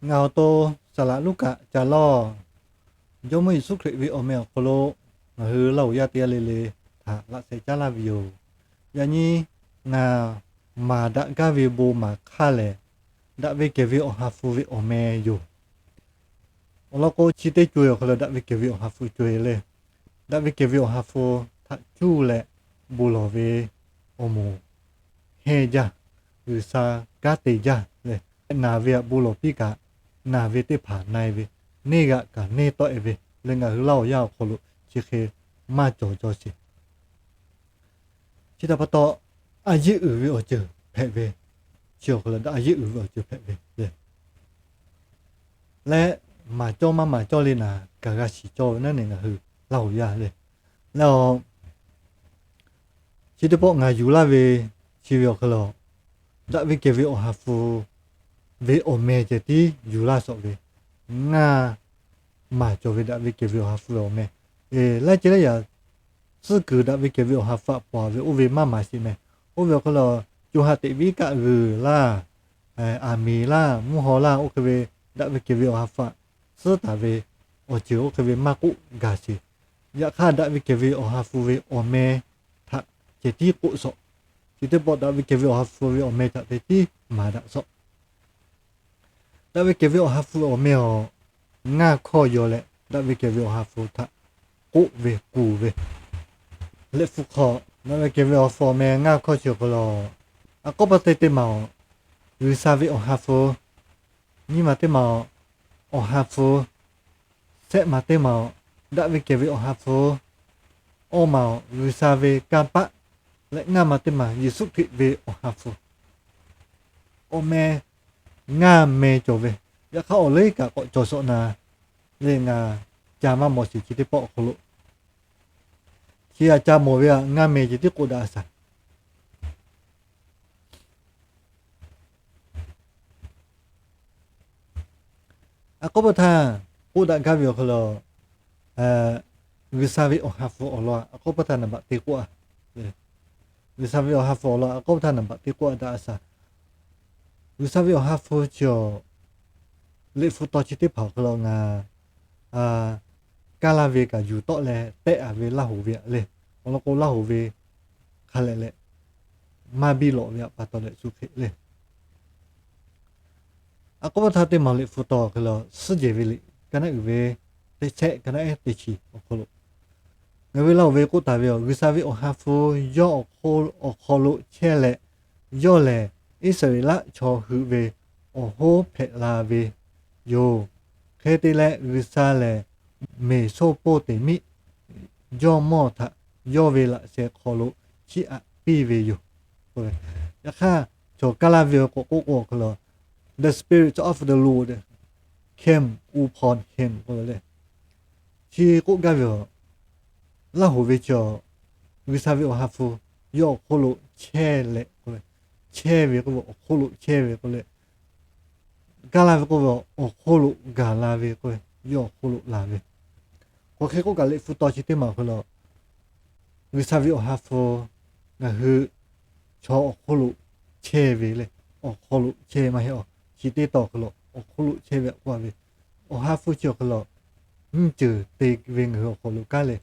Ngaˬ awˬ to Saˍ laꞈ Luˉkaꞈ ca lawˇ. Jawˇmawˇ Yeˍsuˆ Hkriꞈ ve awˬ meh awˬ hk'aw lo ngaˬ hui Laˇ huˍ yaˇ teˇ g'aˇ le le htaꞈ laꞈ sheh caˉ laˇ ve yoˬ. Yaꞈ nyi ngaˬ maˍ daꞈ gaˇ ve bon maˍ hk'aˇ lehˬ, daꞈ ve kehˬ ve Awˬ ha hpu ve awˬ meh yoˬ. Awˬ lawn k'o, chi teˇ co-e awˬ hk'aw lo daꞈ ve kehˬ ve Awˬ ha hpu co-e le. Daꞈ ve kehˬ ve Awˬ ha hpu htaꞈ cuˇ leh bon lawˬ ve awˬ moˍ hehnˇ jaˇ, G'uiˬsha kanˉ te jaˇ leh, naˬ ve htaꞈ bon lawˬ piˇ kaꞈ, naˬ ve teˇ hpaˍ na-e ve, neˇ g'aꞈ kaꞈ neˇ tawˆ-e ve leh, ngaˬ hui Laˇ huˍ yaˇ awˬ hk'aw lo chi hk'e maˇ cawˬ jaw sheˍ. Chi htaꞈ pa taw, a yeˆ uiˍ ve awˬ ceuˬ hpehꞈ ve, chi awˬ hk'aw lo daꞈ a yeˆ uiˍ ve awˬ ceuˬ hpehꞈ ve le. Leh maˍ cawˇ maˇ maˍ cawˇ le naˍ, gaˬ g'a shiˍ cawˇ ve naˉ neˬ ngaˬ hui Laˇ huˍ yaˇ le. Leh a, chi teˇ pawˆ ngaˬ yuˬ laˇ ve, chi ve awˬ hk'aw lo daꞈ ve kehˬ ve Awˬ ha hpu ve awˬ meh ceh tiˉ yuˬ laˇ shawˍ ve, ngaˇ maˍ cawˬ ve daꞈ ve kehˬ ve Awˬ ha hpu ve awˬ meh. Laiˉ ceuˬ laiˉ yaꞈ tcuhˉ kuiˬ daꞈ ve kehˬ ve Awˬ ha hpu htaꞈ paw ve oˇ ve maˇ maˍ sheˍ meh. Oˇ ve awˬ hk'aw lo co ha teꞈ ve iˉ kaˆ g'uiˬ laˇ, aˬ miˍ laˇ, mvuhˇ haw laˇ, oˇ hk'e ve daꞈ ve kehˬ ve Awˬ ha hpu htaꞈ tcuhˉ taˍ ve awˬ ceuˬ oˇ hk'e ve maˇ k'oˆ gaˬ sheˍ. Yaꞈ hk'aˇ, daꞈ ve kehˬ ve Awˬ ha hpu ve awˬ meh htaꞈ ceh tiˉ k'oˆ shawˍ. Chi teˇ pawˆ daꞈ ve kehˬ ve Awˬ ha hpu ve awˬ meh htaꞈ ceh tiˉ maˍ daꞈ shawˍ. Daꞈ ve kehˬ ve Awˬ ha hpu awˬ meh awˬ ngaˇ hkawˇ yaw leh, daꞈ ve kehˬ ve Awˬ ha hpu htaꞈ k'oˆ ve kuˬ ve, Liꞈ hpu hk'aw daꞈ ve kehˬ ve Awˬ ha hpu awˬ meh ngaˇ hkawˇ chi awˬ hk'aw lo, a k'oˆ pa te teˇ maˬ awˬ, G'uiˬsha ve Awˬ ha hpu. Nyiˇ maˬ teˇ maˬ awˬ, Awˬ ha hpu. Shehˆ maˬ teˇ maˬ awˬ, daꞈ ve kehˬ ve Awˬ ha hpu. Awˇ maˬ awˬ, G'uiˬsha ve kanˇ paˆ. Leh ngaˇ maˬ teˇ maˬ Yeˍsuˆ Hkriꞈ ve Awˬ ha hpu. Awˬ meh ngaˇ meh cawˬ ve, yaꞈ hk'aˇ awˬ leuˉ kaꞈ k'awꞈ cawˬ shawˍ na le, ngaˬ ca maˇ mawˬ sheˍ chi teˇ pawˆ awˬ hk'aw lo. Chi aꞈ ca mawˬ ve aꞈ ngaˇ meh ceh tiˉ k'oˆ daꞈ a shaˍ. A k'oˆ pa htaˇ, k'oˆ daꞈ gaˇ ve awˬ hk'aw lo, G'uiˬsha ve Awˬ ha hpu awˬ lawn a k'oˆ pa htaˇ naˍ baꞈ te k'oˆ a. G'uiˬsha ve Awˬ ha hpu awˬ lawn a k'oˆ pa htaˇ naˍ baꞈ te k'oˆ a daꞈ a shaˍ. G'uiˬsha ve Awˬ ha hpu chi awˬ, Liꞈ hpu taw chi teˇ hpaˍ awˬ hk'aw lo ngaˬ kaˇ laˇ ve kaꞈ yuˬ tawˆ leh tehˆ a ve Laˇ huˍ ve aꞈ le. Awˬ lawn k'o Laˇ huˍ ve hk'a lehˬ leh maˇ biˇ lawꞈ ve aꞈ pa taw leh shu hk'e le. A k'oˆ pa htaˇ teˇ maˬ Liꞈ hpu taw awˬ hk'aw lo suhˉ jehˬ ve liꞈ ka naˉ uiˍ ve teˇ chehˆ ka naˉ ehˉ teˇ chi awˬ hk'aw lo, ngaˬ hui Laˇ huˍ ve k'oˆ taˍ ve aˬ, G'uiˬsha ve Awˬ ha hpu yawˇ awˬ hk'aw lo chehˇ leh, yawˇ lehˬ Iˉsaˍreˍlaˆ chaw hui ve awˬ hoˉ hpehꞈ la ve yoˬ. Hk'e te leh G'uiˬsha lehˬ Meˍsoˇpoˇteˍmiˆ jawˇmawˇ htaꞈ yawˇ ve laꞈ sheh hk'aw lo chiˇ aꞈ piˇ ve yoˬ. Yaꞈ hk'aˇ, chaw kaˇ laˇ ve k'awꞈ k'oˆ k'o awˬ hk'aw lo, the Spirit of the Lord came upon him k'oˆ ve le. Chi k'oˆ gaˇ ve aˬ, Laˇ huˍ ve chi awˬ, G'uiˬsha ve Awˬ ha hpu yawˇ awˬ hk'oˆ lo chehˇ leh k'oˆ ve, chehˇ ve k'oˆ ve awˬ hk'oˆ lo chehˇ ve k'oˆ leh, kaˇ laˇ ve k'oˆ ve awˬ hk'oˆ lo gaˬ la ve k'oˆ ve, yawˇ awˬ hk'oˆ lo la ve. K'o hk'e k'oˆ kaꞈ Liꞈ hpu taw chi teˇ maˬ awˬ hk'aw lo, G'uiˬsha ve Awˬ ha hpu ngaˬ hui chaw awˬ hk'oˆ lo chehˇ ve le. Awˬ hk'aw lo chehˇ ve maˇ heˆ a, chi teˇ taw awˬ hk'aw lo awˬ hk'oˆ lo chehˇ ve aꞈ k'oˆ ve. Awˬ ha hpu chi awˬ hk'aw lo nyiˇ ceuˬ te ve ngaˬ hui awˬ hk'aw lo kanˉ leh,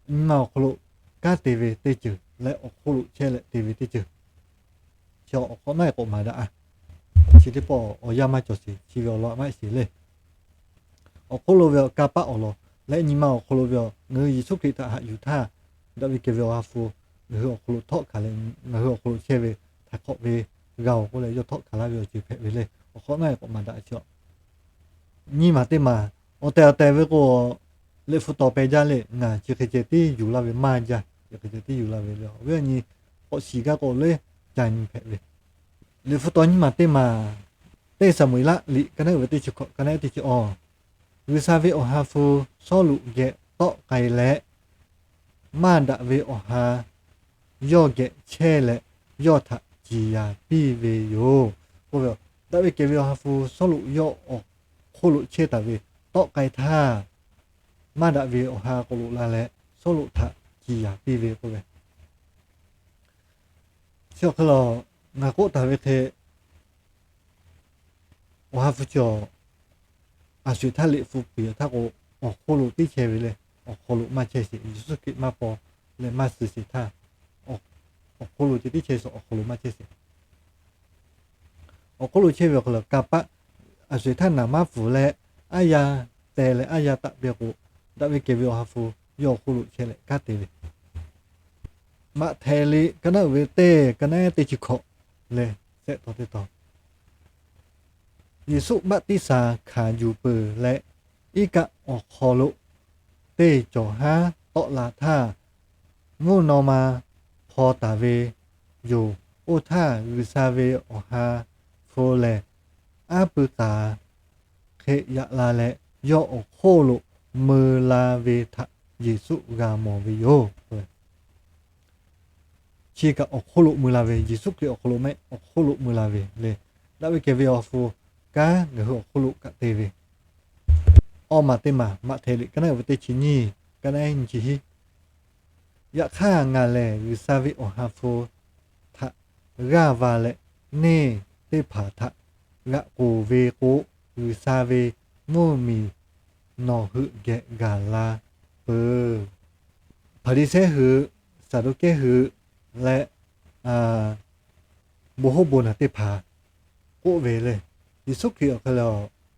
nyi ma awˬ hk'aw lo kanˉ te ve teˇ ceuˬ leh awˬ hk'oˆ lo chehˇ leh te ve teˇ ceuˬ. Chi awˬ hk'awꞈ nawˉ e k'awꞈ maˍ daꞈ a. Chi teˇ pawˆ awˬ yanˇ maˇ cawˬ sheˍ, chi ve awˬ lawn maˇ sheˍ le. Awˬ hk'oˆ lo ve awˬ kanˇ paˆ awˬ lawn leh nyi ma awˬ hk'aw lo ve aˬ, ngaˬ hui Yeˍsuˆ Hkriꞈ htaꞈ haꞈ yuˬ htaˇ, daꞈ ve kehˬ ve Awˬ ha hpu ngaˬ hui awˬ hk'aw lo htawˆ hkanˍ leh, ngaˬ hui awˬ hk'aw lo chehˇ ve htaiˍ hk'awꞈ ve g'a-oˬ k'oˆ leh yawˇ htawˆ hkanˍ laˇ ve awˬ ceuˬ hpehꞈ ve le. Awˬ hk'awꞈ nawˉ e k'awꞈ maˍ daꞈ chi a. Nyiˇ maˬ teˇ maˬ awˬ tehˬ awˬ tehˬ ve k'o, Liꞈ hpu taw peh jaˇ le, ngaˬ chi hk'e ceh tiˉ yuˬ laˇ ve maˇ jaˇ, chi hk'e ceh tiˉ yuˬ laˇ ve le. Awˬ viˉ awˬ nyi k'awꞈ shiˍ gaˇ k'o le, ca nyi hpehꞈ ve. Liꞈ hpu taw nyiˇ maˬ teˇ maˬ, teˇ Saˍmo-eˍlaˆ liꞈ ka naˉ uiˍ ve teˇ chi hkawꞈ ka naˉ ehˉ teˇ chi awˬ, G'uiˬsha ve Awˬ ha hpu Sawˉluꞈ geh tawˆ k'ai leh, maˇ daꞈ ve awˬ ha yawˇ geh chehˇ leh yawˇ htaꞈ ciˍ yanˍ piˇ ve yoˬ k'oˆ ve. Daꞈ ve kehˬ ve Awˬ ha hpu Sawˉluꞈ yawˇ awˬ hk'oˆ lo chehˇ taˍ ve tawˆ k'ai htaˇ, maˇ daꞈ ve awˬ ha k'oꞈ loꞈ la leh Sawˉluꞈ htaꞈ ciˍ yanˍ piˇ ve k'oˆ ve. Chi awˬ hk'aw lo ngaˬ k'oˆ taˍ ve hk'e, Awˬ ha hpu chi awˬ, aˬ sho-eˬ htaˇ liꞈ hpu piˍ-a htaˇ k'o, awˬ hk'oˆ lo teˇ chehˇ ve le. Awˬ hk'aw lo maˇ chehˇ sheˍ. Yeˍsuˆ Hkriꞈ maˇ paw leh maˇ suh sheˍ htaˇ, awˬ hk'oˆ lo ceh teˇ chehˇ suh awˬ hk'aw lo maˇ chehˇ sheˍ. Awˬ hk'oˆ lo chehˇ ve awˬ hk'aw lo kanˇ paˆ aˬ sho-eˬ htaˇ naˍ maˇ pfuhˍ leh, aˉ yaˇ teh leh aˉ yaˇ taˆ piˇ k'o, daꞈ ve kehˬ ve Awˬ ha hpu yawˇ awˬ hk'oˆ lo chehˇ leh kanˉ te ve. Maꞈhtehˍ liꞈ ka naˉ uiˍ ve teˇ, ka naˉ teˇ chi hkawꞈ leh shehˆ taw teˇ taw. Yeˍsuˆ baˆtiˆsaˬ hkanˍ yuˬ peuˬ leh, iˉ kaˆ awˬ hk'aw lo teˇ cawˬ haˉ tawˆ la htaˇ, mvuhˇ naw ma hpaw taˍ ve yoˬ. Oˇ htaˇ G'uiˬsha ve Awˬ ha hpu lehˬ, aˉ pui k'aˍ hk'e yaꞈ la leh, yawˇ awˬ hk'oˆ lo mui la ve htaꞈ Yeˍsuˆ g'a mawˬ ve yoˬ. Chi kaꞈ awˬ hk'oˆ lo mui la ve, Yeˍsuˆ Hkriꞈ awˬ hk'aw lo mehˆ awˬ hk'oˆ lo mui la ve le. Daꞈ ve kehˬ ve Awˬ ha hpu kanˉ ngaˬ hui awˬ hk'oˆ lo kaꞈ te ve. Awˬ maˬ teˇ maˬ, Maꞈhtehˍ liꞈ ka naˉ uiˍ ve teˇ chi nyiˇ, ka naˉ nyiˇ chi hiˉ. Yaꞈ hk'aˇ ngaˬ lehˬ G'uiˬsha ve Awˬ ha hpu htaꞈ g'aˇ va leh, neˇ teˇ hpaˍ htaꞈ g'aꞈ k'oˍ ve k'o, G'uiˬsha ve mvuhˇmiˬ nawˬ hui geh gaˬ la peuˬ. Hpaˍriˍsehˇ hui, Saˍduˆkehˇ hui leh bon hoˉ bon naˬ teˇ hpaˍ k'oˆ ve le. Yeˍsuˆ Hkriꞈ awˬ hk'e le,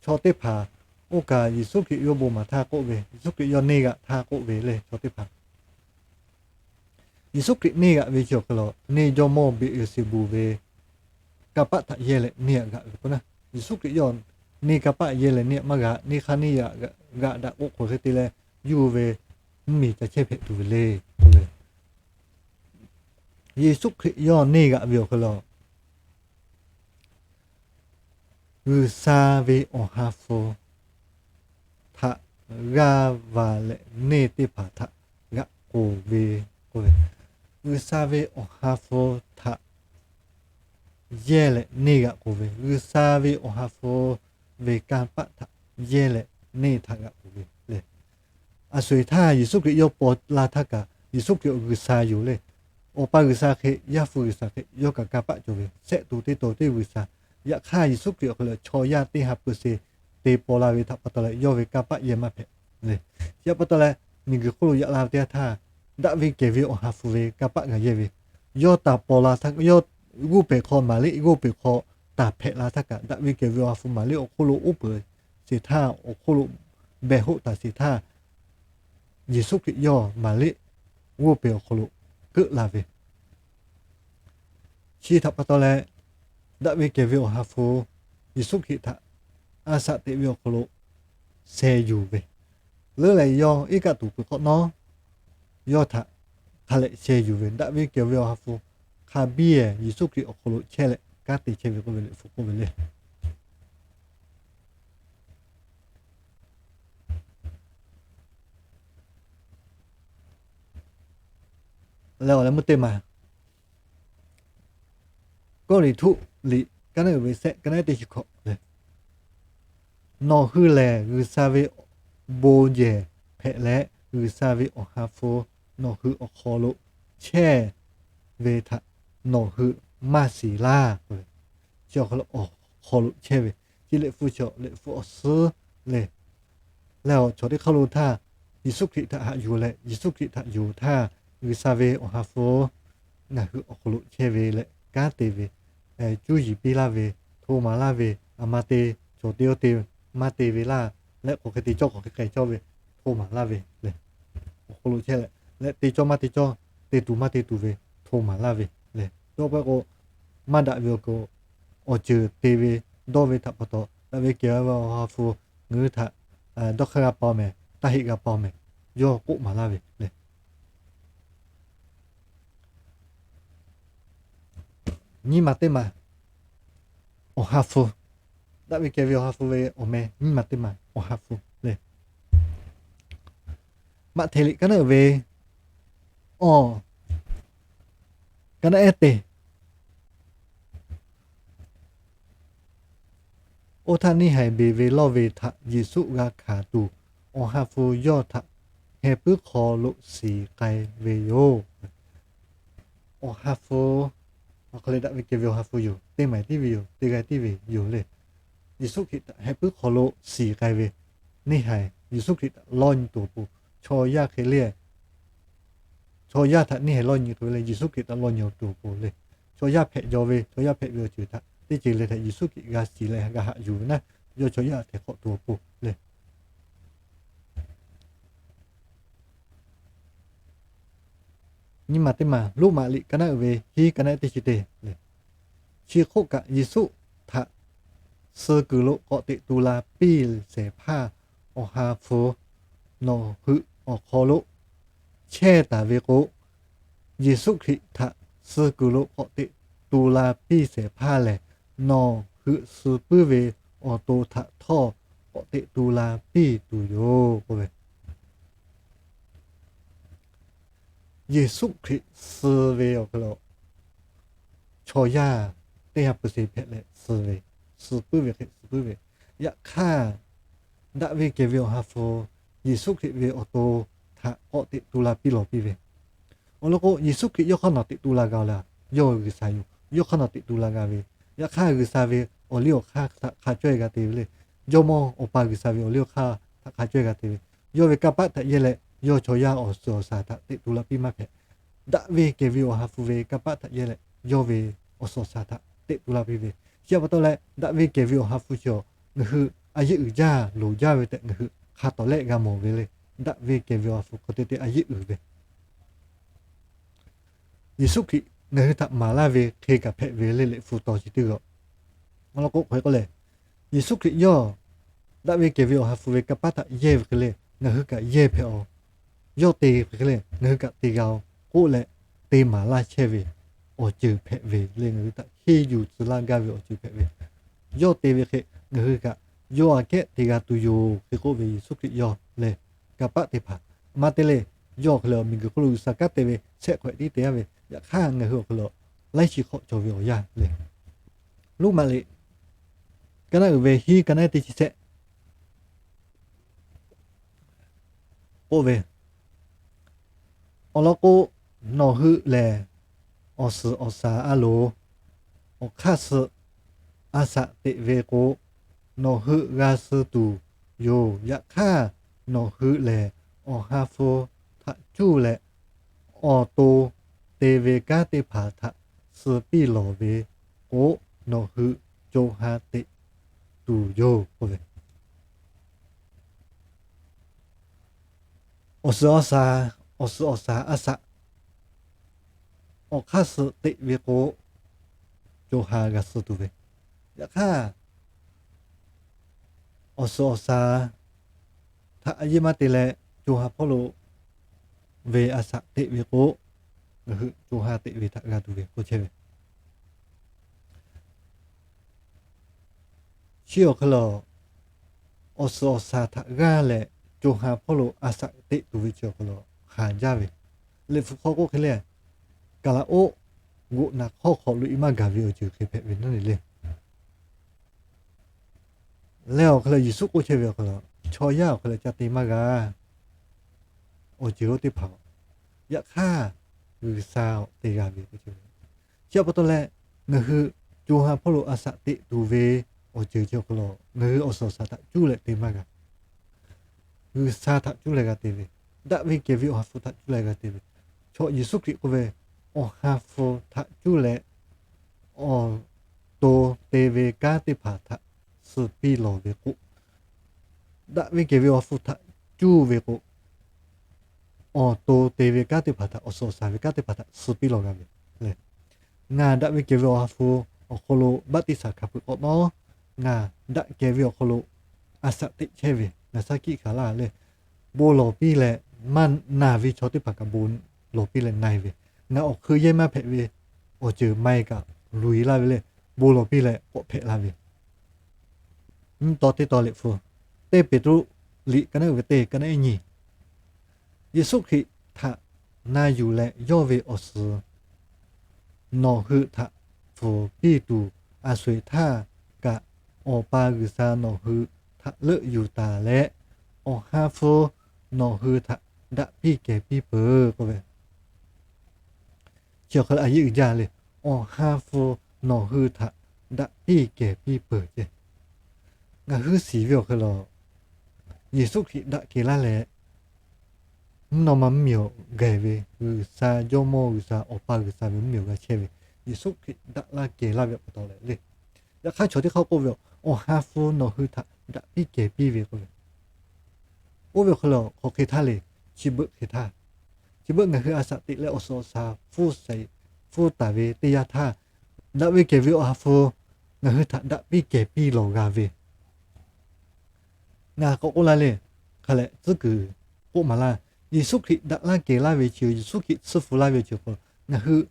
chaw teˇ hpaˍ oˇ kaˬ Yeˍsuˆ Hkriꞈ yawˇ bon maˍ htaˇ k'oˆ ve, Yeˍsuˆ Hkriꞈ yawˇ neˇ g'aꞈ htaˇ k'oˆ ve le. Chaw teˇ hpaˍ Yeˍsuˆ Hkriꞈ neˇ g'aꞈ ve chi awˬ hk'e le, neˇ jawˇmawˇ Beˍeˍseˍbuˍ ve kanˇ paˆ htaꞈ yehˇ leh neˇ g'aꞈ g'aꞈ ve k'o na, Yeˍsuˆ Hkriꞈ yawˇ neˇ kanˇ paˆ yehˇ leh neˇ g'aꞈ maˇ g'a, neˇ hk'aˇ neˇ g'aꞈ g'aꞈ daꞈ k'o hk'aˬ hk'e te leh, yuˇ ve mvuhˇmiˬ ca chehˇ hpehꞈ tuˬ ve le. Yeˍsuˆ Hkriꞈ yawˇ neˇ g'aꞈ ve awˬ hk'e le, G'uiˬsha ve Awˬ ha hpu htaꞈ g'aˇ va leh neˇ teˇ hpaˍ htaꞈ g'aꞈ k'oˍ ve k'oˆ ve, G'uiˬsha ve Awˬ ha hpu htaꞈ yehˇ leh neˇ g'aꞈ k'oˍ ve, G'uiˬsha ve Awˬ ha hpu ve kanˇ paˆ htaꞈ yehˇ leh neˇ htaꞈ g'aꞈ k'oˍ ve le. Aˬ sho-eˬ htaˇ Yeˍsuˆ Hkriꞈ yawˇ paw la htaˇ kaꞈ, Yeˍsuˆ Hkriꞈ awˬ G'uiˬsha yoˬ le. Awˬ pa G'uiˬsha hk'e, Yaˇ hpu G'uiˬsha hk'e, yawˇ kaꞈ kanˇ paˆ cawˬ ve, shehˆ tuˬ teˇ taw teˇ G'uiˬsha. Yaꞈ hk'aˇ Yeˍsuˆ Hkriꞈ awˬ hk'e le chaw yaˇ teˇ ha pui se te paw la ve htaꞈ pa taw leh yawˇ ve kanˇ paˆ yehˇ maˇ hpehꞈ le. Chi htaꞈ pa taw leh, miˬguiˬ hk'oˆ lo yaꞈ la ve teˇ yanˇ htaˇ, daꞈ ve kehˬ ve Awˬ ha hpu ve kanˇ paˆ g'a yehˇ ve, yawˇ taˍ paw la htaˇ, yawˇ g'oˇ pehˍ hk'aw, Maˍriˆ g'oˇ pehˍ hk'aw taˍ hpehꞈ la htaˇ kaꞈ, daꞈ ve kehˬ ve Awˬ ha hpu Maˍriˆ awˬ hk'oˆ lo uˉ peunˍ sheˍ htaˇ, awˬ hk'oˆ lo behˬ hoˆ taˍ sheˍ htaˇ, Yeˍsuˆ Hkriꞈ yawˇ Maˍriˆ g'oˇ pehˍ awˬ hk'aw lo keuˆ la ve, chi htaꞈ pa taw leh, daꞈ ve kehˬ ve Awˬ ha hpu Yeˍsuˆ Hkriꞈ htaꞈ a shaꞈ teꞈ ve awˬ hk'aw lo sheh yuˬ ve, leuˉ leh yawˇ iˉ kaˆ tuˬ peuˬ hk'awꞈ nawˉ, yawˇ htaꞈ hk'a lehꞈ sheh yuˬ ve, daꞈ ve kehˬ ve Awˬ ha hpu hk'a biˇ Yeˍsuˆ Hkriꞈ awˬ hk'aw lo chehˇ leh kanˉ te chehˇ ve k'oˆ ve le, hpu k'oˆ ve le. Leh awˬ leh meuˇ teˇ maˬ, Kawˇrenˍhtuˆ liꞈ ka naˉ uiˍ ve shehˆ, ka naˉ teˇ chi hkawꞈ le. Nawˬ hui lehˬ G'uiˬsha ve bon yehˬ hpehꞈ leh, G'uiˬsha ve Awˬ ha hpu nawˬ hui awˬ hk'aw lo chehˇ ve htaꞈ nawˬ hui maˇ shiˍ laˇ. Chi awˬ hk'aw lo, awˬ hk'aw lo chehˇ ve, chi liꞈ hpu chi liꞈ hpu awˬ suhˉ le. Leh awˬ chaw teˇ hk'aˇ lo htaˇ, Yeˍsuˆ Hkriꞈ htaꞈ haꞈ yuˬ leh, Yeˍsuˆ Hkriꞈ htaꞈ yonˍ htaˇ, G'uiˬsha ve Awˬ ha hpu ngaˬ hui awˬ hk'aw lo chehˇ ve leh kanˉ te ve, cuˇ yiˍ piˇ laˇ ve, hto maˍ laˇ ve, aˬ ma te, chaw te oˇ te maˇ te ve laˇ, leh hk'aˬ hk'e te cawˇ hk'aˬ hk'e k'ai cawˇ ve, hto maˍ laˇ ve le. Awˬ hk'aw lo chehˇ leh, leh te cawˇ maˇ te cawˇ, te tuˬ maˇ te tuˬ ve, hto maˍ laˇ ve le. Yawˇ pawehˇ k'o, maˇ daꞈ ve awˬ hk'aw lo awˬ ceuˬ te ve, dawˇ ve htaꞈ pa taw, daꞈ ve kehˬ ve Awˬ ha hpu ngaˬ hui htaꞈ dawˇ hk'aˇ g'a pa-oˬ mehˍ, taˇ heˆ g'a pa-oˬ mehˍ, yawˇ k'oˆ maˍ laˇ ve le. Nyiˇ maˬ teˇ maˬ, Awˬ ha hpu, daꞈ ve kehˬ ve Awˬ ha hpu ve awˬ meh nyiˇ maˬ teˇ maˬ Awˬ ha hpu le. Maꞈhtehˍ liꞈ ka naˉ uiˍ ve awˬ, ka naˉ ehˉ teˇ, oˇ htaˇ neˇ haiˬ beˬ ve lawˇ ve htaꞈ Yeˍsuˆ g'a hkanˍ tuˬ, Awˬ ha hpu yawˇ htaꞈ heh puiˉ hk'aw lo shiˍ k'ai ve yoˬ. Awˬ ha hpu, awˬ hk'e leh daꞈ ve kehˬ ve Awˬ ha hpu yoˬ. Teˇ maˬ tiˉ ve yoˬ. Teˇ g'aˇ tiˉ ve yoˬ le. Yeˍsuˆ Hkriꞈ htaꞈ heh puiˉ hk'aw lo shiˍ k'ai ve, neˇ haiˬ Yeˍsuˆ Hkriꞈ htaꞈ lawˇ nyi tuˬ awˬ pon, chaw yaˇ hk'e le, chaw yaˇ htaꞈ neˇ haiˬ lawˇ nyi hk'e ve le, Yeˍsuˆ Hkriꞈ htaꞈ lawˇ nyi tuˬ awˬ pon le. Chaw yaˇ hpehꞈ jaw ve, chaw yaˇ hpehꞈ ve awˬ ceuˬ htaꞈ teˇ ceuˬ le htaꞈ Yeˍsuˆ Hkriꞈ g'a shiˍ leh g'a haꞈ yuˬ ve naˉ, yawˇ chaw yaˇ htehˍ hk'awꞈ tuˬ awˬ pon le. Nyiˇ maˬ teˇ maˬ Roˉmaꞈ liꞈ ka naˆ uiˍ ve hiˉ ka naˆ teˇ chi teˇ le. Chi hk'oˆ kaꞈ Yeˍsuˆ htaꞈ suh kuiˬ lo k'awꞈ teꞈ tu la piˇ shehˍ hpaˇ Awˬ ha hpu nawˬ hui awˬ hk'aw lo chehˇ taˍ ve k'o, Yeˍsuˆ Hkriꞈ htaꞈ suh kuiˬ lo k'awꞈ teꞈ tu la piˇ shehˍ hpaˇ lehˬ, nawˬ hui suh puiˉ ve awˬ to htaꞈ htawˇ k'awꞈ teꞈ tu la piˇ tuˬ yoˬ k'oˆ ve. Yeˍsuˆ Hkriꞈ suh ve awˬ hk'aw lo chaw yaˇ teˇ ha peuˬ sheˍ hpehꞈ leh suh ve, suh puiˉ ve hk'e suh puiˉ ve. Yaꞈ hk'aˇ, daꞈ ve kehˬ ve Awˬ ha hpu Yeˍsuˆ Hkriꞈ ve awˬ to htaꞈ k'awꞈ teꞈ tu la piˇ lawˬ piˇ ve. Awˬ lawn k'o, Yeˍsuˆ Hkriꞈ yawˇ hk'aˇ nawˬ teꞈ tu la g'a-oˬ le. Yawˇ G'uiˬsha yoˬ. Yawˇ hk'aˇ nawˬ teꞈ tu la g'a ve, yaꞈ hk'aˇ G'uiˬsha ve awˬ liˇ awˬ hk'aˇ htaꞈ hk'a cawehˇ g'a te ve le. Jawˇmawˇ Awˬ pa G'uiˬsha ve awˬ liˇ awˬ hk'aˇ htaꞈ hk'a cawehˇ g'a te ve, yawˇ ve kanˇ paˆ htaꞈ yehˇ leh yawˇ chaw yaˇ awˬ suhˍ awˬ shaˍ htaꞈ teꞈ tu la piˇ maˇ hpehꞈ. Daꞈ ve kehˬ ve Awˬ ha hpu ve kanˇ paˆ htaꞈ yehˇ leh yawˇ ve awˬ suhˍ awˬ shaˍ htaꞈ teꞈ tu la piˇ ve. Chi pa taw leh, daꞈ ve kehˬ ve Awˬ ha hpu chi awˬ, ngaˬ hui a yeˆ uiˍ jaˇ loˍ jaˇ ve tehꞈ ngaˬ hui hk'a tawˍ lehˆ g'a mawˬ ve le. Daꞈ ve kehˬ ve Awˬ ha hpu hk'aw te te a yeˆ uiˍ ve Yeˍsuˆ Hkriꞈ ngaˬ hui htaꞈ maˍ laˇ ve hk'e kaꞈ hpehꞈ ve le, liꞈ hpu taw chi teˇ g'aˇ. Awˬ lawn k'o, hk'e k'oˆ leh, Yeˍsuˆ Hkriꞈ yawˇ daꞈ ve kehˬ ve Awˬ ha hpu ve kanˇ paˆ htaꞈ yehˇ ve hk'e le, ngaˬ hui kaꞈ yehˇ hpehꞈ-oˬ. Yawˇ te ve hk'e le, ngaˬ hui kaꞈ te g'a-oˬ k'oˆ leh, te maˍ laˇ chehˇ ve awˬ ceuˬ hpehꞈ ve le. Ngaˬ hui htaꞈ henˇ yuˬ tcuh laˇ gaˇ ve awˬ ceuˬ hpehꞈ ve. Yawˇ te ve hk'e, ngaˬ hui kaꞈ yawˇ aꞈ kehˉ te g'a tuˬ yoˬ hk'e k'oˆ ve Yeˍsuˆ Hkriꞈ yawˇ lehˬ, kanˇ paˆ teˇ hpaˍ maˇ te le. Yawˇ awˬ hk'aw lo miˬguiˬ hk'oˆ lo G'uiˬsha kanˉ te ve shehˆ hk'awꞈ tiˉ te yaˇ ve, yaꞈ hk'aˇ ngaˬ hui awˬ hk'aw lo laiˉ chi hk'awꞈ cawˬ ve awˬ yanˇ le. Roˉmaꞈ liꞈ ka naˆ uiˍ ve hiˉ ka naˆ teˇ chi shehˆ k'oˆ ve, Awˬ lawn k'o, nawˬ hui lehˬ awˬ suhˍ awˬ shaˍ a loˍ, awˬ hk'aˇ suh a shaꞈ teꞈ ve k'o, nawˬ hui g'a suh tuˬ yoˬ. Yaꞈ hk'aˇ, nawˬ hui lehˬ Awˬ ha hpu htaꞈ cuˇ leh, awˬ to te ve kanˉ teˇ hpaˍ htaꞈ suh piˇ lawˬ ve k'o, nawˬ hui co ha teꞈ tuˬ yoˬ k'oˆ ve. Awˬ suhˍ awˬ shaˍ, awˬ suhˍ awˬ shaˍ a shaꞈ awˬ hk'aˇ suh teꞈ ve k'o, co ha g'a suh tuˬ ve. Yaꞈ hk'aˇ, awˬ suhˍ awˬ shaˍ htaꞈ a yeˇ maˇ te leh, co ha hpawˇ lo ve a shaꞈ teꞈ ve k'o, ngaˬ hui co ha teꞈ ve htaꞈ g'a tuˬ ve k'oˆ chehˇ ve. Chi awˬ hk'aw lo awˬ suhˍ awˬ shaˍ htaꞈ g'aˇ leh, co ha hpawˇ lo a shaꞈ teꞈ tuˬ ve chi awˬ hk'aw lo haˍ jaˇ ve. Liꞈ hpu hk'aw k'oˆ hk'e le, kaˍ laˍ oˆ g'oꞈ naˍ hk'awˇ hk'awꞈ lo i maˇ gaˬ ve awˬ ceuˬ hk'e hpehꞈ ve naˉ le le. Leh awˬ hk'aw lo Yeˍsuˆ k'oˆ chehˇ ve awˬ hk'aw lo, chaw yaˇ awˬ hk'aw lo ca te maˇ g'a. Awˬ ceuˬ oˇ teˇ hpaˍ, yaꞈ hk'aˇ G'uiˬsha awˬ te g'a ve k'oˆ chehˇ ve. Chi pa taw leh, ngaˬ hui co ha hpawˇ lo a shaꞈ teꞈ tuˬ ve awˬ ceuˬ chi awˬ hk'aw lo ngaˬ hui awˬ suhˍ awˬ shaˍ htaꞈ cuˇ leh te maˇ g'a. G'uiˬsha htaꞈ cuˇ leh g'a te ve, daꞈ ve kehˬ ve Awˬ ha hpu htaꞈ cuˇ leh g'a te ve. Chaw Yeˍsuˆ Hkriꞈ k'oˆ ve, Awˬ ha hpu htaꞈ cuˇ leh awˬ to te ve kanˉ teˇ hpaˍ htaꞈ suh piˇ lawˬ ve k'o, daꞈ ve kehˬ ve Awˬ ha hpu htaꞈ cuˇ ve k'o, awˬ to te ve kanˉ teˇ hpaˍ htaꞈ, awˬ suhˍ awˬ shaˍ ve kanˉ teˇ hpaˍ htaꞈ suh piˇ lawˬ g'a ve le. Ngaˬ daꞈ ve kehˬ ve Awˬ ha hpu awˬ hk'aw lo baˆtiˆsaˬ hkanˍ peuˬ k'awꞈ nawˉ, ngaˬ daꞈ kehˬ ve awˬ hk'aw lo a shaꞈ teꞈ chehˇ ve ngaˬ shaˉ hkiˆ hkanˍ laˇ leh, bon lawˬ piˇ leh maˇ na ve chaw teˇ hpaˍ kaꞈ bon lawˬ piˇ leh na-e ve, ngaˬ awˬ hk'eun yehˇ maˇ hpehꞈ ve awˬ ceuˬ ma-e kaꞈ luˬ-e laˇ ve le, bon lawˬ piˇ leh k'awꞈ hpehꞈ la ve. Nyiˇ taw teˇ taw liꞈ hpu, teˇ Peˍtruˆ liꞈ ka naˉ uiˍ ve teˇ ka naˉ iˉ nyi, Yeˍsuˆ Hkriꞈ htaꞈ na yuˬ leh yawˇ ve awˬ suhˍ nawˬ hui htaꞈ pfuhˍ piˇ tuˬ, a sho-eˬ htaˇ kaꞈ Awˬ pa G'uiˬsha nawˬ hui htaꞈ leuˆ yuˬ taˍ leh, Awˬ ha hpu nawˬ hui htaꞈ daꞈ piˇ kehˬ piˇ peuˬ k'oˆ ve. Chi awˬ hk'aw lo a yeˇ uiˍ jaˇ le. Awˬ ha hpu nawˬ hui htaꞈ daꞈ piˇ kehˬ piˇ peuˬ ce. Ngaˬ hui shiˍ ve awˬ hk'e le, Yeˍsuˆ Hkriꞈ daꞈ kehˬ laˇ leh, mvuhˇ naw ma mvuhˇmiˬ awˬ gaˬ ve G'uiˬsha, Jawˇmawˇ G'uiˬsha, Awˬ pa G'uiˬsha ve mvuhˇmiˬ awˬ g'a chehˇ ve, Yeˍsuˆ Hkriꞈ daꞈ laˇ kehˬ laˇ ve awˬ pa taw leh le. Yaꞈ hk'aˇ chaw teˇ hk'aˇ k'oˆ ve, Awˬ ha hpu nawˬ hui htaꞈ daꞈ piˇ kehˬ piˇ ve k'oˆ ve, oˇ ve awˬ hk'e le hk'aˬ hk'e htaˇ le, chi beuꞈ hk'e htaˇ, chi beuꞈ ngaˬ hui a shaꞈ teꞈ leh awˬ suhˍ awˬ shaˍ hpfuhˇ shaiˍ hpfuhˇ taˍ ve teˇ yanˇ htaˇ, daꞈ ve kehˬ ve Awˬ ha hpu ngaˬ hui htaꞈ daꞈ piˇ kehˬ piˇ lawˬ g'a ve, ngaˬ k'awꞈ k'oˆ laˇ le, hk'a lehˬ tcuhˉ kuiˬ k'oˆ maˍ laˇ. Yeˍsuˆ Hkriꞈ daꞈ laˇ kehˬ laˇ ve chi, Yeˍsuˆ Hkriꞈ tsuhˇ hpu laˇ ve chi hk'aw, ngaˬ hui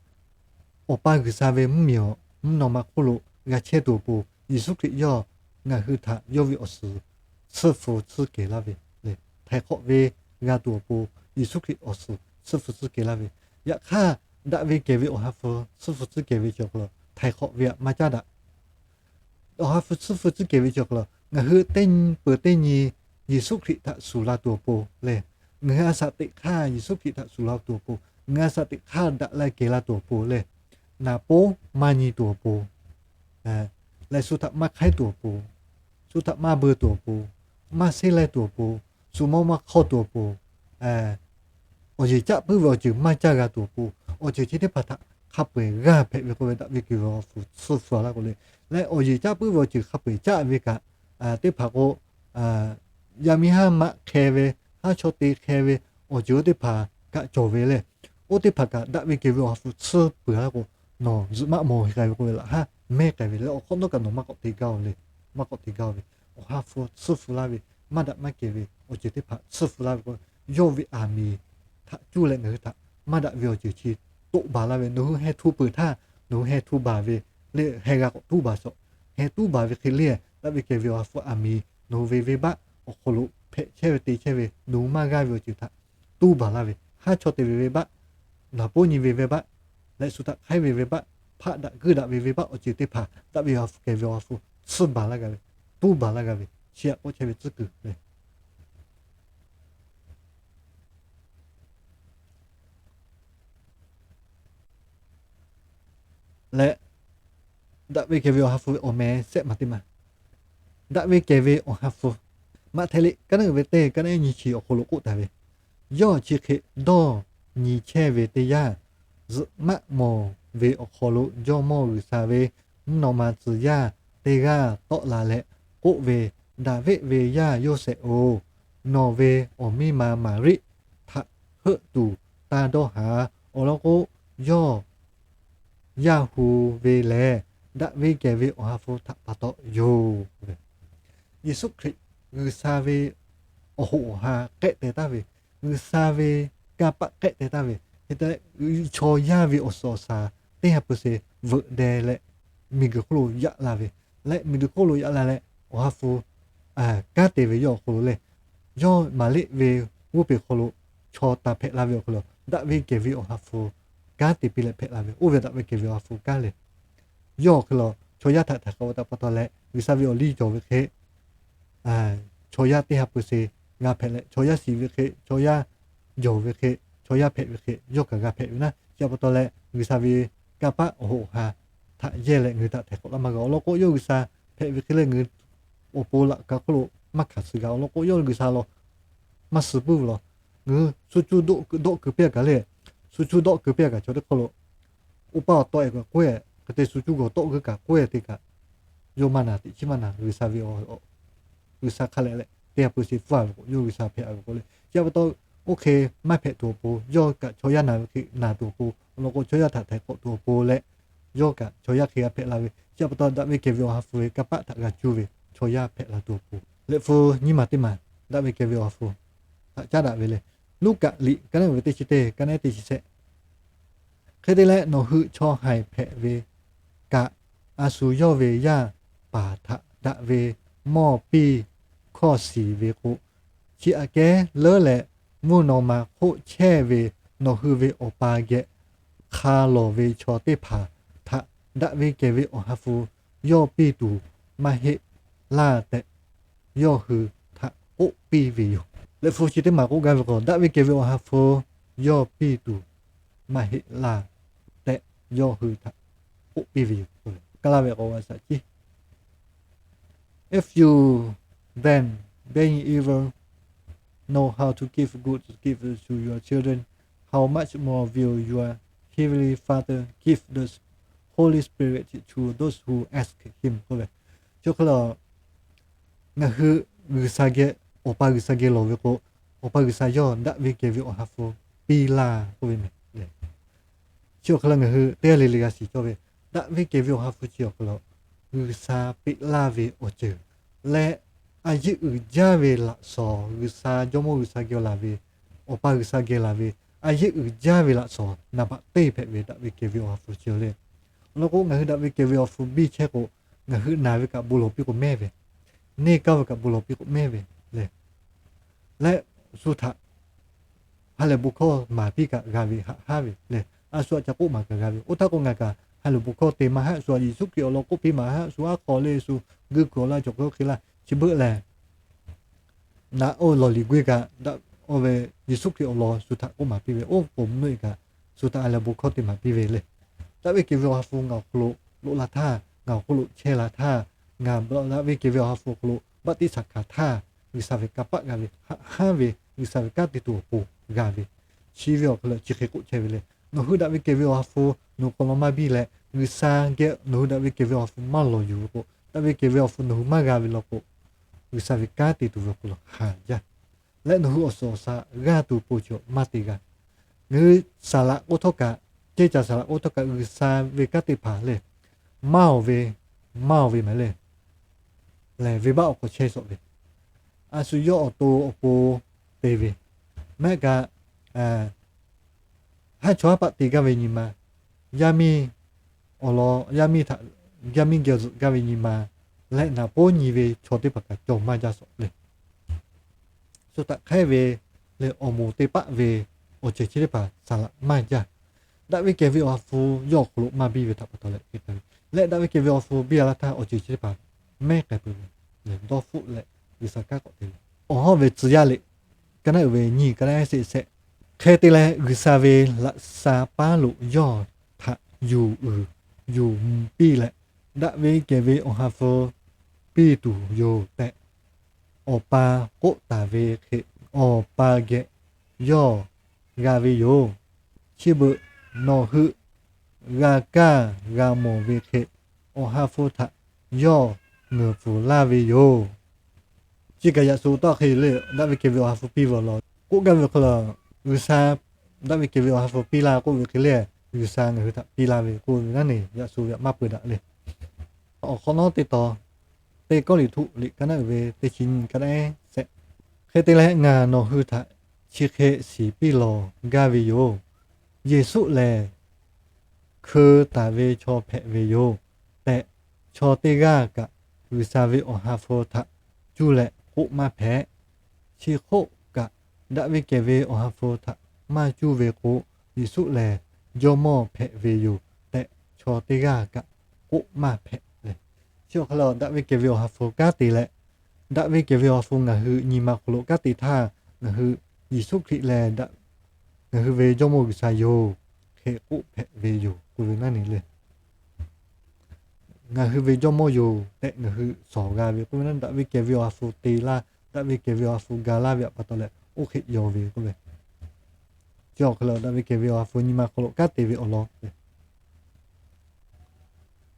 Awˬ pa G'uiˬsha ve mvuhˇmiˬ awˬ mvuhˇ naw ma hk'oˆ lo g'a chehˇ tuˬ awˬ pon, Yeˍsuˆ Hkriꞈ yawˇ ngaˬ hui htaꞈ yawˇ ve awˬ suhˍ tsuhˇ hpu tsuhˇ kehˬ laˇ ve le. Htaiˍ hk'awꞈ ve g'a tuˬ awˬ pon, Yeˍsuˆ Hkriꞈ awˬ suhˍ tsuhˇ hpu tsuhˇ kehˬ laˇ ve. Yaꞈ hk'aˇ, daꞈ ve kehˬ ve Awˬ ha hpu tsuhˇ hpu tsuhˇ kehˬ ve chi awˬ hk'aw lo htaiˍ hk'awꞈ ve htaꞈ maˇ caˉ daꞈ. Awˬ ha hpu tsuhˇ hpu tsuhˇ kehˬ ve chi awˬ hk'aw lo, ngaˬ hui teˇ peuˬ teˇ nyi Yeˍsuˆ Hkriꞈ htaꞈ shuˍ la tuˬ awˬ pon lehˬ, ngaˬ hui a shaꞈ teꞈ hk'aˇ Yeˍsuˆ Hkriꞈ htaꞈ shuˍ la tuˬ awˬ pon, ngaˬ hui a shaꞈ teꞈ hk'aˇ daꞈ leh kehˬ la tuˬ awˬ pon lehˬ, naˍ poˉ maˇ nyi tuˬ awˬ pon, leh shu htaꞈ maˇ hk'aiˉ tuˬ awˬ pon, shu htaꞈ maˇ beu tuˬ awˬ pon, maˇ sheˉ laiˉ tuˬ awˬ pon, shu mawˇ maˇ hk'awˇ tuˬ awˬ pon, awˬ yeˬ caˆ puiˉ ve awˬ ceuˬ maˇ caˇ g'a tuˬ awˬ pon, awˬ ceuˬ chi teˇ hpaˍ htaꞈ hk'a peu-eˬ g'aˇ hpehꞈ ve k'oˆ ve, daꞈ ve kehˬ ve Awˬ ha hpu tsuhˇ hpu laˇ k'o le. Leh awˬ yeˬ caˆ puiˉ ve awˬ ceuˬ hk'a peu-eˬ caˆ ve kaꞈ, teˇ hpaˍ k'o, yaˇ miˇ haˉ maꞈ hk'e ve, haˉ chaw te hk'e ve, awˬ ceuˬ oˇ teˇ hpaˍ kaꞈ cawˬ ve lehˬ, oˇ teˇ hpaˍ kaꞈ daꞈ ve kehˬ ve Awˬ ha hpu tsuhˇ peuˬ laˇ k'o, nawˬ zuhꞈ maˆ mawˬ hk'e k'ai ve k'oˆ ve, laꞈ haˉ mehˉ k'ai ve leh awˬ hk'awꞈ nawˉ kaꞈ nawˬ maˇ k'awꞈ te gaˇ-oˬ le. Maˇ k'awꞈ te gaˇ-oˬ ve, Awˬ ha hpu tsuhˇ hpu laˇ ve, maˇ daꞈ maˇ kehˬ ve awˬ ceuˬ teˇ hpaˍ tsuhˇ hpu laˇ ve k'o, yawˇ ve aˬ miˍ htaꞈ cuˇ leh ngaˬ hui htaꞈ maˇ daꞈ ve awˬ ceuˬ chi toˆ baˬ laˇ ve, nawˬ hui heh htu peuˬ htaˇ nawˬ hui heh htu baˬ ve le, heh g'a k'awꞈ tuˉ baˬ shaw. Heh tuˉ baˬ ve hk'e le, daꞈ ve kehˬ ve Awˬ ha hpu aˬ miˍ nawˬ hui ve venˇbaˆ awˬ hk'aw lo hpehꞈ chehˇ ve te chehˇ ve, nawˬ hui maˇ g'aˇ ve awˬ ceuˬ htaꞈ tuˉ baˬ laˇ ve, haˉ chaw te ve venˇbaˆ, naˍ poˉ nyi ve venˇbaˆ, leh shu htaꞈ hk'aiˉ ve venˇbaˆ, hpaˆ daꞈ guiˇ daꞈ ve venˇbaˆ awˬ ceuˬ teˇ hpaˍ daꞈ ve Awˬ ha hpu kehˬ ve Awˬ ha hpu tsuhˇ baˬ laˇ g'a ve, tuˉ baˬ laˇ g'a ve, chi htaꞈ k'oˆ chehˇ ve tcuhˉ kuiˬ le. Leh daꞈ ve kehˬ ve Awˬ ha hpu ve awˬ meh shehˆ maˬ teˇ maˬ, daꞈ ve kehˬ ve Awˬ ha hpu, Maꞈhtehˍ liꞈ kaˉ naˉ uiˍ ve teˇ, kaˉ naˉ nyiˇ chi awˬ hk'aw lo k'oˆ taˍ ve, yawˇ chi hk'e dawˇ nyi chehˇ ve teˇ yanˇ, zuhꞈ maˆ mawˬ ve awˬ hk'aw lo Jawˇmawˇ G'uiˬsha ve mvuhˇ naw ma tcuh yaˇ teˇ g'aˇ tawˆ la leh k'oˆ ve, Daˍviˆ ve yaˇ Yoˇsehꞈ-oˬ, nawˬ ve awˬ miˇ ma Maˍriˆ htaꞈ heuˆ tuˬ taˇ dawˇ haˍ. Awˬ lawn k'o, yawˇ yaˇ hu ve lehˬ, daꞈ ve kehˬ ve Awˬ ha hpu htaꞈ pa taw yoˬ. Yeˍsuˆ Hkriꞈ G'uiˬsha ve awˬ hoꞈ awˬ ha k'ehˆ teh taˍ ve, G'uiˬsha ve kanˇ paˆ k'ehˆ teh taˍ ve, hk'e te leh chaw yaˇ ve awˬ suhˍ awˬ shaˍ teˇ ha pui se veuꞈ deh leh miˬguiˬ hk'oˆ lo yaꞈ la ve, leh miˬguiˬ hk'oˆ lo yaꞈ la leh Awˬ ha hpu kanˉ te ve yawˇ awˬ hk'aw lo lehˬ, yawˇ Maˍriˆ ve g'oˇ peˬ hk'aw lo chaw taˍ hpehꞈ la ve awˬ hk'aw lo, daꞈ ve kehˬ ve Awˬ ha hpu kanˉ te piˇ leh hpehꞈ la ve, oˇ ve daꞈ ve kehˬ ve Awˬ ha hpu kanˉ lehˬ, yawˇ awˬ hk'e le chaw yaˇ htaꞈ htaiˍ hk'awꞈ ve htaꞈ pa taw leh, G'uiˬsha ve awˬ liˇ cawˬ ve hk'e, chaw yaˇ teˇ ha pui se g'a hpehꞈ leh, chaw yaˇ shiˍ ve hk'e, chaw yaˇ jawˬ ve hk'e, chaw yaˇ hpehꞈ ve hk'e, yawˇ kaꞈ g'a hpehꞈ ve naˉ. Chi htaꞈ pa taw leh, G'uiˬsha ve kanˇ paˆ awˬ hoꞈ awˬ ha htaꞈ yehˇ leh ngaˬ hui htaꞈ htaiˍ hk'awꞈ laˇ maˇ g'a. Awˬ lawn k'o, yawˇ G'uiˬsha hpehꞈ ve hk'e leh ngaˬ hui awˬ pon laꞈ ka hk'oˆ lo maˇ hkanˍ suh g'a. Awˬ lawn k'o, yawˇ G'uiˬsha law maˇ suh puiˉ ve law. Ngaˬ hui shu cuˇ dawˆ keu piˇ-a kaꞈ le, shu cuˇ dawˆ keu piˇ-a kaꞈ chaw teˇ hk'aw lo, oˇ paˇ awˬ tawˆ-e kaꞈ k'oˆ-e, hk'e te shu cuˇ g'awˬ tawˆ g'uiˇ kaꞈ k'oˆ-e te kaꞈ, yawˇ maˇ naˬ, teꞈ chiˉ maˇ naˬ. G'uiˬsha ve G'uiˬsha hk'a leh leh teˇ ha pui se hpfuhˇ-a ve k'o, yawˇ G'uiˬsha hpehꞈ-a ve k'o le. Chi htaꞈ pa taw, oˇ hk'e maˇ hpehꞈ tuˬ awˬ pon, yawˇ kaꞈ chaw yaˇ naˬ ve hk'e naˬ tuˬ awˬ pon, awˬ lawn k'o chaw yaˇ htaꞈ htaiˍ hk'awꞈ tuˬ awˬ pon leh, yawˇ kaꞈ chaw yaˇ hk'e g'a hpehꞈ la ve, chi htaꞈ pa taw daꞈ ve kehˬ ve Awˬ ha hpu ve kanˇ paˆ htaꞈ g'a cuˇ ve chaw yaˇ hpehꞈ la tuˬ awˬ pon, lehˬ hpu nyiˇ maˬ teˇ maˬ daꞈ ve kehˬ ve Awˬ ha hpu htaꞈ caˉ daꞈ ve le. Luˉkaꞈ liꞈ kaˉ naˉ uiˍ ve teˇ chi teˇ, kaˉ naˉ teˇ chi shehˆ. Hk'e te leh, nawˬ hui chaw haiˬ hpehꞈ ve kaꞈ, a shu yawˇ ve yaˇ paˍ htaꞈ daꞈ ve mawˇ piˇ hkawˇ shiˍ ve k'o, chi aꞈ kehˉ leuˉ leh mvuhˇ naw ma hk'oˆ chehˇ ve nawˬ hui ve Awˬ pa geh hk'a lawˬ ve chaw teˇ hpaˍ htaꞈ daꞈ ve kehˬ ve Awˬ ha hpu yawˇ piˇ tuˬ maˇ heˆ laˇ tehꞈ, yawˇ hui htaꞈ k'oˆ piˇ ve yoˬ. Lehˬ hpu chi teˇ maˬ k'oˆ gaˇ ve k'o, daꞈ ve kehˬ ve Awˬ ha hpu yawˇ piˇ tuˬ maˇ heˆ laˇ tehꞈ, yawˇ hui htaꞈ k'oˆ piˇ ve yoˬ. Kaˇ laˇ ve k'o, a shaꞈ ciˉ If you then, being evil, know how to give good gift to your children, how much more will your heavenly Father give the Holy Spirit to those who ask Him? K'oˆ ve, chi hk'e le, ngaˬ hui G'uiˬsha geh, Awˬ pa G'uiˬsha geh lawˬ ve k'o, Awˬ pa G'uiˬsha yawˇ daꞈ ve kehˬ ve Awˬ ha hpu piˇ laˇ k'oˆ ve meh. Chi awˬ hk'e le ngaˬ hui teˇ g'aˇ le le g'a shiˍ cawˇ ve, daꞈ ve kehˬ ve Awˬ ha hpu chi awˬ hk'e le, G'uiˬsha peꞈ laˇ ve awˬ ceuˬ leh, a yeˆ uiˍ jaˇ ve laꞈ shawnˍ, G'uiˬsha Jawˇmawˇ G'uiˬsha geh laˬ ve, Awˬ pa G'uiˬsha geh laˬ ve, a yeˆ uiˍ jaˇ ve laꞈ shawnˍ naˍ baꞈ teˇ hpehꞈ ve daꞈ ve kehˬ ve Awˬ ha hpu chi le. Awˬ lawn k'o, ngaˬ hui daꞈ ve kehˬ ve Awˬ ha hpu biˇ chehˇ k'o, ngaˬ hui naˬ ve kaꞈ bon lawˬ piˇ k'o mehˉ ve, neˇ kaˇ ve kaꞈ bon lawˬ piˇ k'o mehˉ ve le. Leh shu htaꞈ ha lehˬ bon hkawˇ maˍ piˇ kaꞈ g'a ve haꞈ haˉ ve lehˬ, a shu htaꞈ ca k'oˆ maˍ kaꞈ g'a ve. Oˇ htaˇ k'o ngaˬ kaꞈ ha lehˬ bon hkawˇ te maˇ haˆ, shu htaꞈ Yeˍsuˆ Hkriꞈ awˬ lawn k'oˆ piˇ maˍ haˆ, shu aˉ hk'aw le shu geuˆ kuiˬ awˬ laˇ cawˬ k'o hk'e laˇ. Chi beuꞈ lehˬ, naꞈ oˇ lawˬ liꞈ g'uˇ kaꞈ daꞈ oˇ ve Yeˍsuˆ Hkriꞈ awˬ lawn shu htaꞈ k'oˆ maˍ piˇ ve, oˇ poˍ mvuhˇ miˬ kaꞈ shu htaꞈ ha lehˬ bon hkawˇ te maˍ piˇ ve le. Daꞈ ve kehˬ ve Awˬ ha hpu ngaˬ awˬ hk'aw lo loꞈ la htaˇ, ngaˬ awˬ hk'aw lo chehˇ la htaˇ, ngaˬ daꞈ ve kehˬ ve Awˬ ha hpu awˬ hk'aw lo baˆtiˆsaˬ hkanˍ htaˇ, G'uiˬsha ve kanˇ paˆ g'a ve, haꞈ haˉ ve, G'uiˬsha ve kanˉ te tuˬ awˬ pon g'a ve, chi ve awˬ hk'aw lo chi hk'e k'oˆ chehˇ ve le. Nawˬ hui daꞈ ve kehˬ ve Awˬ ha hpu nawˬ hk'aw lo maˇ biˇ leh, G'uiˬsha geh nawˬ hui daꞈ ve kehˬ ve Awˬ ha hpu maˇ lawˬ yuˬ ve k'o, daꞈ ve kehˬ ve Awˬ ha hpu nawˬ hui maˇ g'a ve law k'o, G'uiˬsha ve kanˉ te tuˬ ve awˬ hk'aw lo haˍ jaˇ. Leh nawˬ hui awˬ suhˍ awˬ shaˍ g'aˇ tuˬ po chi maˇ te g'a. Ngaˬ hui saˍ laꞈ k'oˆ htawˇ kaꞈ, ceˇ caˬ saˍ laꞈ k'oˆ htawˇ kaꞈ, G'uiˬsha ve kanˉ te hpanˍ le, maˇ oˬ ve, maˇ oˬ ve maˍ le, lehˬ venˇbaˆ awˬ hk'aw chehˇ shawˍ ve, a shu yawˇ awˬ to awˬ pon te ve, mehˆ kaꞈ, haˉ chaw haˉ paˆ te gaˇ ve nyi ma, yaˇ miˇ awˬ lawn yaˇ miˇ htaꞈ, yaˇ miˇ geh zuhꞈ gaˇ ve nyi ma, leh naˍ poˉ nyi ve chaw teˇ hpaˍ kaꞈ cawˬ maˇ jaˇ shawˍ le. Shu htaꞈ hk'ehˉ ve leh awˬ moˍ te paˆ ve awˬ ceuˬ chi teˇ hpaˍ saˍ laꞈ maˇ jaˇ. Daꞈ ve kehˬ ve Awˬ ha hpu yawˇ awˬ hk'aw lo maˇ biˇ ve htaꞈ pa taw leh, leh daꞈ ve kehˬ ve Awˬ ha hpu biˇ la htaˇ awˬ ceuˬ chi teˇ hpaˍ mehˉ k'ai peuˬ ve, dawˇ hpfuhˆ leh G'uiˬsha kanˉ k'awꞈ te ve. Awˬ hawˉ ve tcuh yaˇ liꞈ, ka naˆ uiˍ ve nyiˇ, ka naˆ ehˉ sheˍ sheˍ. Hk'e te leh, G'uiˬsha ve laꞈ sha paˉ lo yawˇ htaꞈ yuˬ uiˍ yuˬ mvuh piˇ leh, daꞈ ve kehˬ ve Awˬ ha hpu piˇ tuˬ yoˬ tehꞈ, Awˬ pa k'oˆ taˍ ve hk'e, Awˬ pa geh yawˇ g'a ve yoˬ. Chi beuꞈ nawˬ hui g'a kaˇ g'a mawˬ ve hk'e, Awˬ ha hpu htaꞈ yawˇ ngeuˍ pfuhˍ laˇ ve yoˬ. Chi kaꞈ yaꞈ shu tawˆ hk'e le, daꞈ ve kehˬ ve Awˬ ha hpu piˇ ve awˬ lawn k'oˆ gaˇ ve hk'e le, G'uiˬsha daꞈ ve kehˬ ve Awˬ ha hpu piˇ laˇ k'oˆ ve hk'e le, G'uiˬsha ngaˬ hui htaꞈ piˇ laˇ ve k'oˆ ve naˉ ne, yaꞈ shu ve maˇ peu daꞈ le. Awˬ hk'awꞈ nawˉ teˇ taw, Teˇ Kawˇrenˍhtuˆ liꞈ ka naˆ uiˍ ve teˇ chi nyiˇ, ka naˆ ehˉ sheˍ. Hk'e te leh, ngaˬ nawˬ hui htaꞈ chi hk'e shiˍ piˇ lawˬ gaˇ ve yoˬ. Yeˍsuˆ lehˬ, hkeu taˍ ve chaw hpehꞈ ve yoˬ tehꞈ, chaw teˇ g'aˇ kaꞈ G'uiˬsha ve Awˬ ha hpu htaꞈ cuˇ leh k'oˆ maˇ hpehꞈ. Chi hk'oˆ kaꞈ, daꞈ ve kehˬ ve Awˬ ha hpu htaꞈ maˇ cuˇ ve k'o, Yeˍsuˆ lehˬ Jawˇmawˇ hpehꞈ ve yoˬ tehꞈ, chaw teˇ g'aˇ kaꞈ k'oˆ maˇ hpehꞈ le. Chi awˬ hk'aw lo daꞈ ve kehˬ ve Awˬ ha hpu kanˉ te leh, daꞈ ve kehˬ ve Awˬ ha hpu ngaˬ hui nyi ma hk'aw lo kanˉ te htaˇ, ngaˬ hui Yeˍsuˆ Hkriꞈ lehˬ ngaˬ hui ve Jawˇmawˇ G'uiˬsha yoˬ hk'e k'oˆ hpehꞈ ve yoˬ k'oˆ ve naˉ ne le. Ngaˬ hui ve Jawˇmawˇ yoˬ tehꞈ ngaˬ hui shawˍ g'a ve k'oˆ ve naˉ, daꞈ ve kehˬ ve Awˬ ha hpu te laˇ, daꞈ ve kehˬ ve Awˬ ha hpu ga laˇ ve pa taw leh, oˇ hk'e yaw ve k'oˆ ve. Chi awˬ hk'aw lo daꞈ ve kehˬ ve Awˬ ha hpu nyi ma hk'aw lo kanˉ te ve awˬ lawn,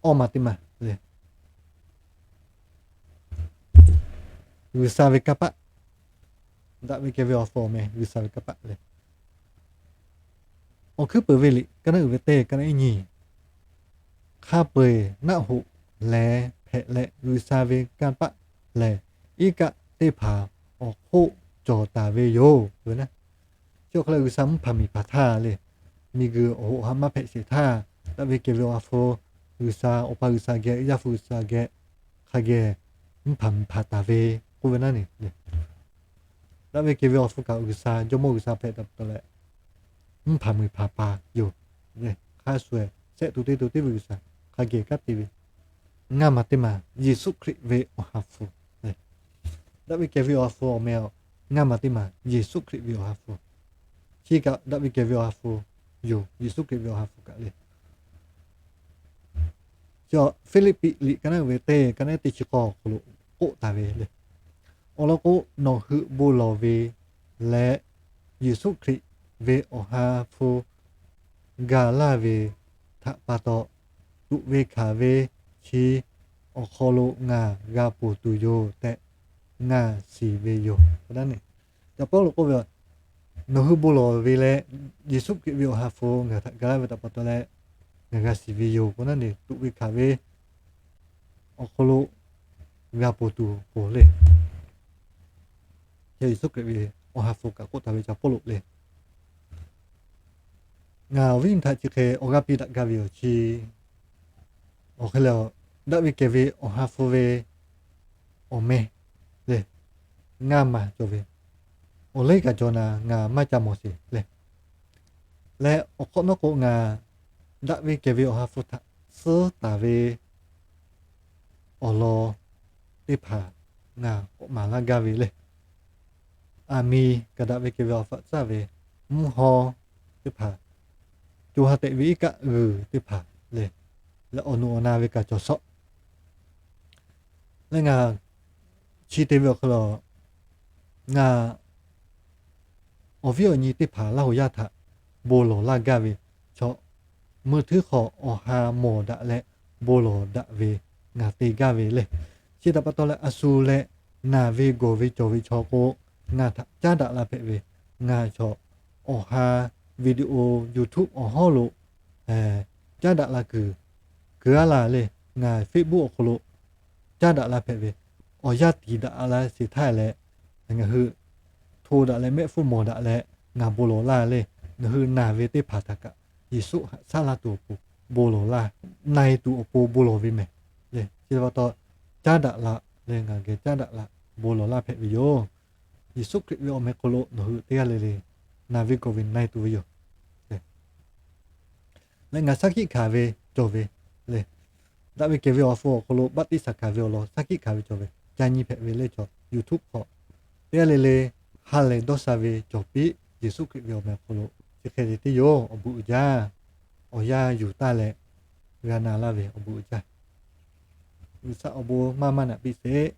awˇ maˬ teˇ maˬ le. G'uiˬsha ve kanˇ paˆ, daꞈ ve kehˬ ve Awˬ ha hpu awˬ meh G'uiˬsha ve kanˇ paˆ le. Awˬ hkuiˉ peuˬ ve liꞈ ka naˆ uiˍ ve teˇ, ka naˆ ehˉ nyiˇ, hk'a peu-eˬ naˆ hoꞈ leh hpehꞈ leh G'uiˬsha ve kanˇ paˆ lehˬ, iˉ kaˆ teˇ hpaˍ awˬ hk'oˆ cawˬ taˍ ve yoˬ. Chi awˬ hk'aw lo G'uiˬsha mvuhˇ hpanˍ miˬ hpanˍ htaˇ le, miˬguiˬ awˬ hoꞈ ha maˇ hpehꞈ sheˍ htaˇ, daꞈ ve kehˬ ve Awˬ ha hpu G'uiˬsha, Awˬ pa G'uiˬsha geh, Yaˇ hpu G'uiˬsha geh, hk'a geh mvuhˇ hpanˍ miˬ hpanˍ taˍ ve k'oˆ ve naˉ ne le. Daꞈ ve kehˬ ve Awˬ ha hpu kaꞈ G'uiˬsha, Jawˇmawˇ G'uiˬsha hpehꞈ taˍ pa taw leh, mvuhˇ hpanˍ miˬ hpanˍ pa yoˬ. Hk'a shuˍ-eˬ shehˆ tuˬ teˇ tuˬ teˇ ve G'uiˬsha hk'a geh kanˉ te ve. Ngaˇ maˬ teˇ maˬ Yeˍsuˆ Hkriꞈ ve Awˬ ha hpu. Daꞈ ve kehˬ ve Awˬ ha hpu awˬ meh-a, ngaˇ maˬ teˇ maˬ Yeˍsuˆ Hkriꞈ ve Awˬ ha hpu. Chi kaꞈ daꞈ ve kehˬ ve Awˬ ha hpu yoˬ, Yeˍsuˆ Hkriꞈ ve Awˬ ha hpu kaꞈ le. Chi Hpiˇliˇpiˆ liꞈ ka naˆ uiˍ ve teˇ, ka naˆ ehˉ teˇ chi k'awˇ awˬ hk'aw lo k'oˆ taˍ ve le. Awˬ lawn k'o, nawˬ hui bon lawˬ ve leh Yeˍsuˆ Hkriꞈ ve Awˬ ha hpu ga laˇ ve htaꞈ pa taw, tuꞈ ve hkanˍ ve chi awˬ hk'aw lo ngaˬ g'a ponˬ tuˬ yoˬ tehꞈ ngaˬ shiˍ ve yoˬ. Ca Pawˇluꞈ k'oˆ ve, nawˬ hui bon lawˬ ve leh Yeˍsuˆ Hkriꞈ ve Awˬ ha hpu ngaˬ htaꞈ ga laˇ ve htaꞈ pa taw leh ngaˬ g'a shiˍ ve yoˬ k'o naˉ ne, tuꞈ ve hkanˍ ve awˬ hk'aw lo g'a ponˬ tuˬ poˬ le. Yeˍsuˆ Hkriꞈ ve Awˬ ha hpu kaꞈ k'oˆ taˍ ve Ca Pawˇluꞈ le. Ngaˬ awˬ viˉ awˬ nyi htaꞈ chi hk'e awˬ g'aˇ piˇ daꞈ gaˇ ve awˬ chi, awˬ hk'e leh, daꞈ ve kehˬ ve Awˬ ha hpu ve awˬ meh le, ngaˇ maˬ cawˬ ve, awˬ lehˉ kaꞈ cawˬ naˍ ngaˬ maˇ ca mawˬ sheˍ le. Leh awˬ hk'awꞈ nawˉ k'o, ngaˬ daꞈ ve kehˬ ve Awˬ ha hpu htaꞈ suhˉ taˍ ve awˬ lawn teˇ hpaˍ ngaˬ k'awꞈ maˍ laˇ gaˇ ve le. Aˬ miˍ kaꞈ daꞈ ve kehˬ ve awˬ ha hpu tcaˇ ve, mvuhˇ haw teˇ hpaˍ, co ha tehꞈ ve iˉ kaˆ g'uiˬ teˇ hpaˍ le, leh awˬ nuꞈ awˬ na ve kaꞈ cawˬ shawˆ. Leh ngaˬ chi te ve awˬ hk'aw lo ngaˬ awˬ viˉ awˬ nyi teˇ hpaˍ Laˇ huˍ yaˇ htaꞈ bon lawˬ laˇ gaˇ ve chaw, meuˇ htuiˉ hk'aw awˬ ha mawˬ daꞈ leh bon lawˬ daꞈ ve ngaˬ te gaˇ ve le. Chi htaꞈ pa taw leh, a shu leh naˬ ve gawˬ ve cawˬ ve chaw k'o, ngaˬ htaꞈ caˉ daꞈ la hpehꞈ ve, ngaˬ chaw awˬ ha video YouTube awˬ hawˉ lo caˉ daꞈ la kuiˬ, kuiˬ aˉ laˇ le. Ngaˬ Facebook awˬ hk'aw lo caˉ daꞈ la hpehꞈ ve, awˬ yanˇ tiˍ daꞈ la sheˍ htaˇ leh, ngaˬ hui hto daꞈ leh mehˆ hpfuhˇ mawˬ daꞈ leh ngaˬ bon lawˬ laˇ le. Nawˬ hui naˬ ve teˇ hpaˍ htaꞈ kaꞈ Yeˍsuˆ haꞈ shaˉ laˇ tuˬ awˬ pon bon lawˬ laˇ, na-e tuˬ awˬ pon bon lawˬ ve mehˬ le. Chi pa taw caˉ daꞈ la leh ngaˬ geh caˉ daꞈ la bon lawˬ laˇ hpehꞈ ve yoˬ. Yeˍsuˆ Hkriꞈ ve awˬ meh hk'aw lo nawˬ hui teˇ g'aˇ le le naˬ ve gawˬ ve na-e tuˬ ve yoˬ. Leh ngaˬ shaˉ hkiˆ hkanˍ ve cawˬ ve le. Daꞈ ve kehˬ ve Awˬ ha hpu awˬ hk'aw lo baˆtiˆsaˬ hkanˍ ve awˬ lawn shaˉ hkiˆ hkanˍ ve cawˬ ve, ca nyi hpehꞈ ve le cawˬ. YouTube hk'aw teˇ g'aˇ le le ha lehˬ dawˇ sha ve cawˬ piˇ. Yeˍsuˆ Hkriꞈ ve awˬ meh awˬ hk'aw lo chi hk'e te teˇ yoˬ. Awˬ bon uiˍ jaˇ. Awˬ yanˇ yuˬ taˇ leh g'a na laˇ ve awˬ bon uiˍ jaˇ. G'uiˬsha awˬ bon maˇ maˇ naꞈ piˇ sheˍ.